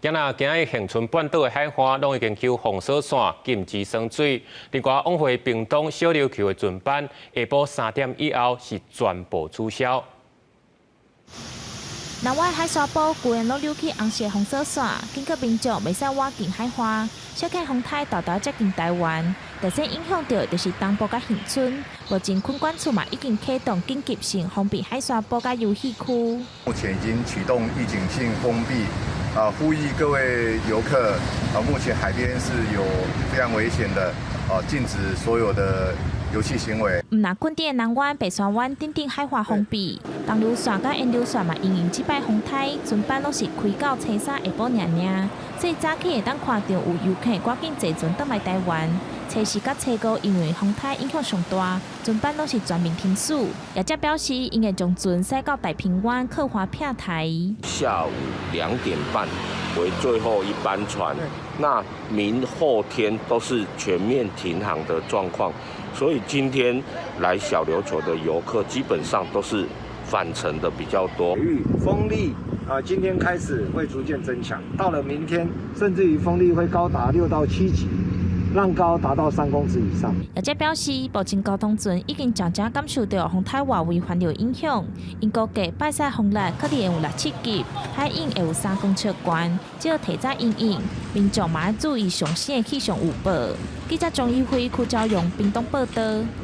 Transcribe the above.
今仔今日恆春半島的海岸攏已經有封鎖線，禁止耍水。另外，往回屏東小琉球的船班，下晡3點以後是全部取消。南灣海沙埔規工攏扭起紅色封鎖線，警告民眾袂使倚近海岸。小可風颱沓沓接近台灣，特先影響著就是東部佮恆春。目前墾管處嘛已經啟動緊急性封閉海沙埔佮遊戲區。目前已經啟動預警性封閉，啊，呼籲各位遊客，啊，目前海邊是有非常危險的，啊，禁止所有的遊憩行為。毋但墾丁的南灣、白沙灣等等海岸封閉，東流線佮延流線嘛，因應這擺風颱，船班攏是開到初三下晡爾爾，所以早起會當看著有遊客趕緊坐船轉來台灣。初四佮初五因為風颱影響上大，船班攏是全面停駛。業者表示，𪜶會將船駛到太平灣靠岸避颱。下午2點半為最後一班船，那明後天都是全面停航的狀況。所以今天來小琉球的遊客基本上都是返程的比較多。風力啊，今天開始會逐漸增強，到了明天，甚至於風力會高達6到7級，浪高達到3公尺以上。業者表示，目前交通船已經漸漸感受著風颱外圍環流影響，𪜶估計拜四風力可能會有六七級，海湧會有3公尺懸，只要提早因應，民眾嘛愛注意上新的氣象預報。記者張一輝、柯昭陽屏東報導。